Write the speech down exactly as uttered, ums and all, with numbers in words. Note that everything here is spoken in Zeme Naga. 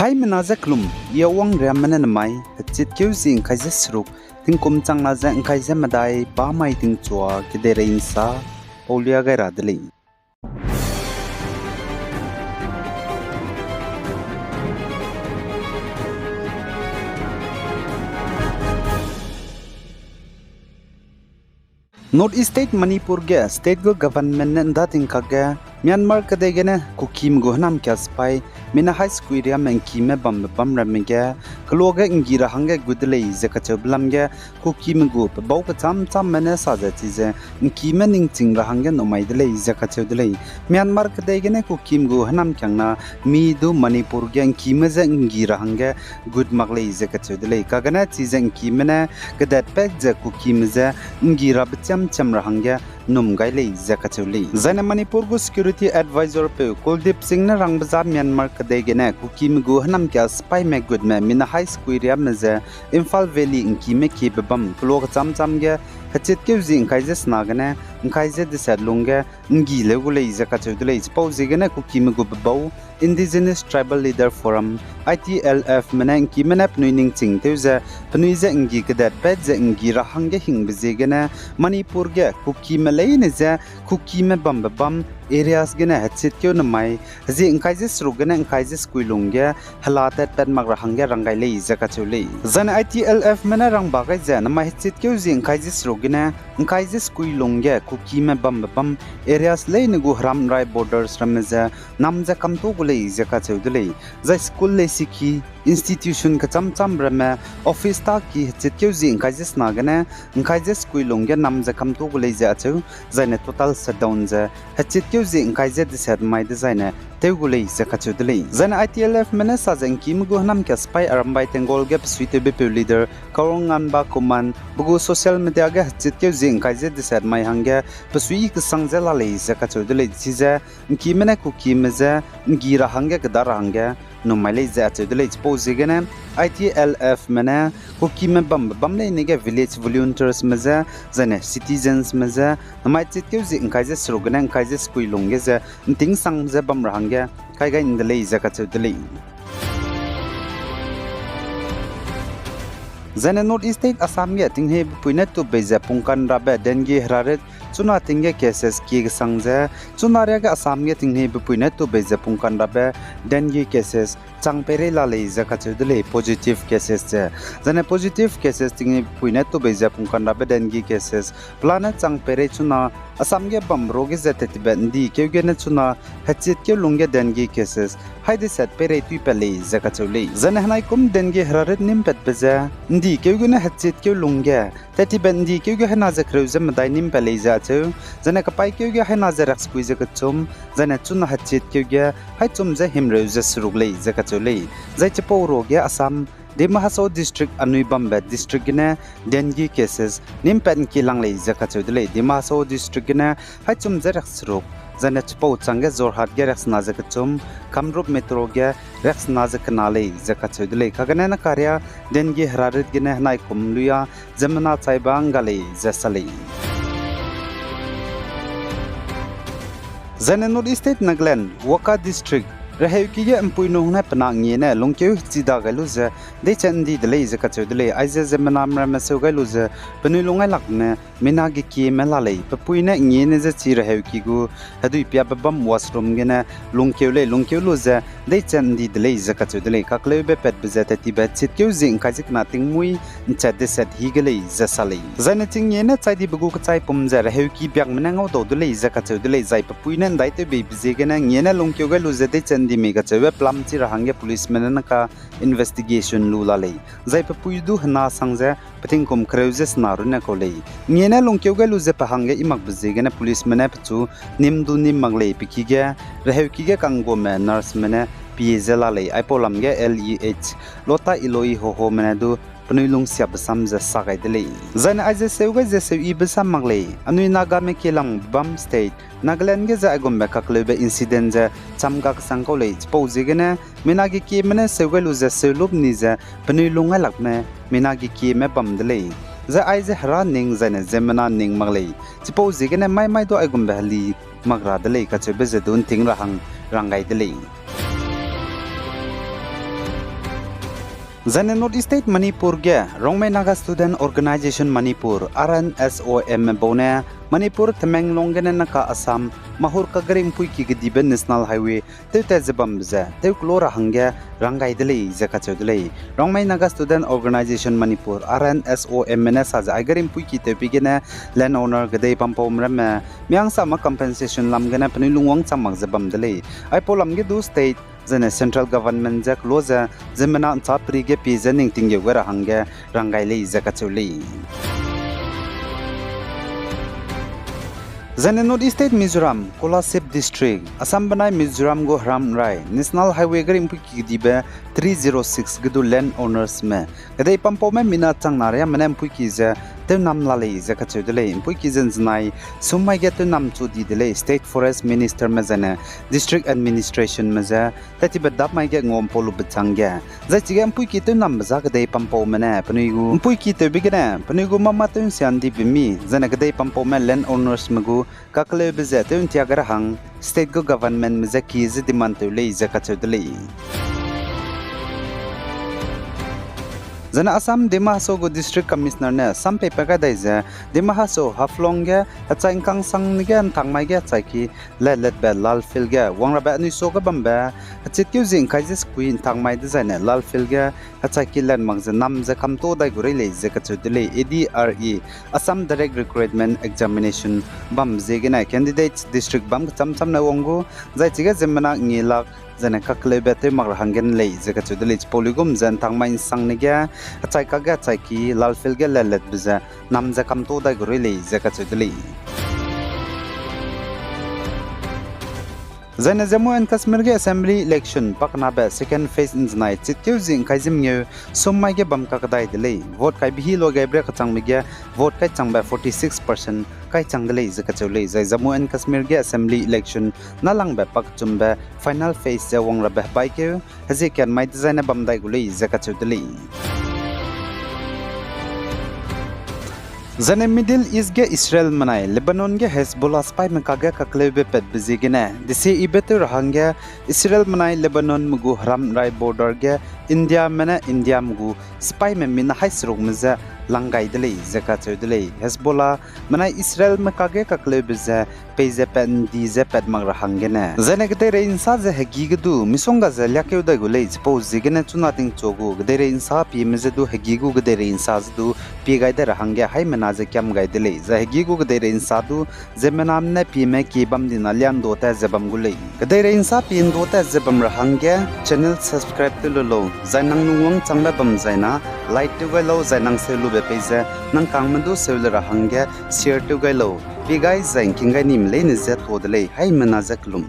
Haimena ze kelum, I Awang Riamme ne namai hechitkeu zi ngkai ze seruk, tingkum changna ze ngkai ze medai, bamai tingchua kedeirei nsa paulia gai ra de lei. North East State Manipur ge state gu government ne ’nda tingkak ge Myanmar kedei gene Kukime gu hênamkia sipai, mina hai sekui riamme ’ngkime bambe bam ramme ge, keloa ge ’nggi ra hangge gut de lei ze kacheube lam ge, Kukime gu pebau kechâm châmme ne sa ze chize, ’ngkime ningching ra hangge numai de lei ze kacheu de lei. Myanmar kedei gene Kukime gu hênamkiangna mi du Manipur ge ’ngkime je ’nggi ra hangge gut mak lei ze kacheu de lei. Kagene chize ’ngkime ne kedetpat ze Kukime je ’nggi rabe chiam chiam ra hangge num gai lei ze kacheu lei. Zaine Manipur gu security advisor peu Kuldeep Singh ne rangbe za Myanmar kedei gene Kukime gu hênamkia sipaime gutme mina hai sekui riamme ze Imphal Valley ’ngkime kiebe bam keloa kechâm châm ge hechitkeu zi ngkai ze sena gene ngkai ze deset lungge ’nggi leu gu lei ze kacheu de lei. Chipau ziegene Kukime gu pebau Indigenous Tribal Leader Forum, I T L F me ne ’ngkime ne penui ningching tew ze, penui je ’nggi kedetpat ze ’nggi ra hangge hingbe ziegene Manipur ge Kukime leine je Kukime bambe bam areas gene hechitkeu namai, hezie ngkai ze seruk gene ngkai ze sekui lungge hela tatpat mak ra hangge rang gai lei ze kacheu lei. Zaine I T L F me ne rangba gai ze namai hechitkeu zie ngkai ze seruk gene ngkai ze sekui lungge Kukime bambe bam areas leine gu heram rai borders ramme ze nam ze kamtu gu lei ze kacheu de lei. Zai school leisiki, institution kechâm châm ramme, office taki hechitkeu zie ngkai ze sena gene ngkai ze sekui lungge nam ze kamtu gu lei ze acheu, zaine total shutdown ze hechitkeu zie ngkai ze deset mai dezaine tew gu lei ze kacheu de lei. Zaine I T L F me ne sa ze ’ngkime gu hênamkia sipai Arambai Tenggol ge besuitewbe peu leader Kaurung Nganba Kuman pe gu social media ge hechitkeu zie ngkai ze deset mai hangge besuiyi kesang ze la lei ze kacheu de lei. Chize ’ngkime ne Kukime je ’nggi ra hangge keda ra hangge numai lei ze acheu de lei. Chipau ziegene I T L F me ne Kukime bambe bam leine ge village volunteers me je, zaine citizens me je, namai hechitkeu zie ngkai ze seruk gene ngkai ze sekui lungge ze ’ntingsang ze bam ra hangge kai gai ’nde lei ze kacheu de lei. Zaine North East State Assam ge tingnei bepui ne tupbei ze pungkan rabe dengue herarit chuna ting ge cases kie kesang ze, chuna riage Assam ge tingnei bepui ne tupbei ze pungkan rabe dengue cases chang peirei la lei ze kacheu de lei, positive cases ze. Zaine positive cases tingnei bepui ne tupbei ze pungkan rabe dengue cases pelane chang peirei chuna Assam ge bambe ruage ze tettibe ’ndi keu gene chuna hechitkeu lungge dengue cases hai deset peirei tuipat lei ze kacheu lei. Zaine henaikum dengue herarit nîmpatbe ze ’ndi keu gene hechitkeu lungge tettibe ’ndi keu ge haina ze kereu ze medai nîmpat lei ze acheu, zaine kapaîkeu ge haina ze riaksekui ze kechum, zaine chuna hechitkeu ge haichum ze himreu ze seruk lei ze kacheu lei. Zai chipau ruage Assam, Dima Hasao District anui bambe district gene dengue cases nîmpat ’ngkielang lei ze kacheu de lei. Dima Hasao District gene haichum ze riakseruk, zaine chipau changge Jorhat ge riaksena ze kechum, Kamrup Metro ge riaksena ze kena lei ze kacheu de lei. Kagene nakaria dengue herarit gene henaikum luia ziemmena chaiba ’ngga lei ze sa lei. Zaine North East State Nagaland, Wokha District, reheuki ge ’mpuinung ne pe na ngie ne lungkeu hechida gai lu ze deichat ’ndi de lei ze kacheu de lei. Aize ziemmename ramme seu gai lu ze penui lung ailakme mina gekieme la lei, pepui ne ngie ne ze chi reheuki gu hedui piabe bam washroom gene lungkeu lei, lungkeu lu ze deichat ’ndi de lei ze kacheu de lei. Kakleube patbe ze tettibe chitkeu zie ’ngkai ze kena tingmuî ’nchat deset hi ge lei ze sa lei. Zaine ching ngie ne chai dibe gu kechaipum ze reheuki biakme ne ngaudau de lei ze kacheu de lei, zai pepui ne ’ndaitewbeibe ziegene ngie ne lungkeu gai lu ze deichat ’ndi mei kacheube pelam chi ra hangge policeme ne naka investigation lu la lei. Zai pepui du hena sang ze petingkum kereu ze sena runne kau lei. Ngie ne lungkeu gai lu ze pe hangge i makbe ziegene policeme ne pechu nîm du nîm mak lei, pe ki ge reheuki ge kangguame nurseme ne pie ze la lei. Aipau lam ge L E H Lota Iloi Hohome ne du penui lungsiabe sam ze sa gai de lei. Zaine aize seu gai ze seu yibe sam mak lei, anui Nagame kielangbe bam state Nagaland ge ze aigumbe kakleube incident ze cham ga kesang kau lei. Chipau ziegene mina gekieme ne seu gai lu ze seu lup ni ze penui lung ailakme mina gekieme bam de lei. Zai aize hera ning zaine ziemmena ning mak lei. Chipau ziegene mai mai du aigumbe heli mak ra de lei kacheube ze du ’nting ra hang rang gai de lei. Zaine North East State Manipur ge Rongmei Naga Student Organisation Manipur, R N S O M bau ne Manipur Tamenglong gene naka Assam Mahur kagari ’mpuiki kedibe National Highway tewtat ze bambe ze tewkelo ra hangge rang gai de lei ze kacheu de lei. Rongmei Naga Student Organisation Manipur, R N S O M ne sa ze aigari ’mpuiki tewpei gene landowner kedei pampaume ramme miangsame compensation lam gene penui lungwang chang mak ze bam de lei. Aipau lam ge du state zaine central government je kelo ze ziemmena ’nchâ peri ge pie ze ning tinggeu gai ra hangge rang gai lei ze kacheu lei. Zaine North East State Mizoram, Kolasib District, Assam benai Mizoram gu heram rai National Highway gari ’mpuiki kedibe three zero six ge du landowners me kedei pampaume mina chang na riamme ne ’mpuiki ze tewnam la lei ze kacheu de lei. ’Mpuiki ze ’nzenai sum mai ge tewnam chu di de lei. State Forest Minister me zaine District Administration me ze tattibe dap mai ge ngua ’mpau lube chang ge, zai chige ’mpuiki tewnambe za kedei pampaume ne penui gu ’mpuiki tewbe gene penui gu mâ-mâ tew ’nsia ’ndibe mi zaine kedei pampaume landowners me gu kakeleube ze tew ’ntia gai ra hang state gu government me ze kie ze demand tew lei ze kacheu de lei. Zaine Assam Dima Hasao gu District Commissioner ne sam peipat gai dai ze, Dima Hasao Haflong ge hechai ’ngkang sangne ge ’ntangmai ge hechai ki latletbe Lal Field ge wangrabe anui suage bambe hechitkeu zie ’ngkai ze sekui ’ntangmai dezaine Lal Field ge hechai ki lat mak ze nam ze kamto dai gu rei lei ze kacheu de lei. A D R E, Assam Direct Recruitment Examination bam ziegene candidates district bam kecham-cham ne wang gu, zai chige ziemmena ngi lak zaine kakeleube tew mak ra hangge ’n lei ze kacheu de lei. Chipau luigum ze ’ntangmai ’nsangne ge hechai kak ge hechai ki Lal Field ge latletbe ze nam ze kamto dai gu rei lei ze kacheu de lei. Zaine Jammu and Kashmir ge Assembly election pakenabe second phase ’nzenai chitkeu zie ’ngkai ze mengeu sum mai ge bam kakdai de lei. Vote kaibe hi loi gaibe ria kachangbe ge vote kai changbe forty six percent kai chang de lei ze kacheu lei. Zai Jammu and Kashmir ge Assembly election nâlangbe pakechumbe final phase ze wangrabe hebaikeu hezie kianmai dezaine bam dai gu lei ze kacheu de lei. Zaine Middle East ge Israel menai Lebanon ge Hezbollah sipaime kage kakeleube patbe ziegene desie ibe tew ra hangge Israel menai Lebanon me gu heram rai border ge Indiame ne Indiame gu sipaime mina hai serukme je lang gai de lei ze kacheu de lei. Hezbollah menai Israelme kage kakeleube ze peize pat ’ndi ze pat mak ra hanggene, zaine kedeirei ’nsa ze hegî ge du misongga ze liâkeu dai gu lei. Chipau ziegene chuna tingchu gu kedeirei ’nsa pieme je du hegî gu kedeirei ’nsa je du pie gai dai ra hangge haimena ze kiam gai de lei. Zai hegî gu kedeirei ’nsa du ziemmename ne pieme kie bam dina liâ ’ndo tat ze bam gu lei. Kedeirei ’nsa pie ’ndo tat ze bam ra hangge channel subscribe tew lu lau, zai nang lungwang changbe bam zaina like tew gai lau, zai nang seu lube pei ze nang kangme du seu le ra hangge share tew gai lau. Pie gai zai ’ngking gai nime leine je to de lei, haimena je kelum.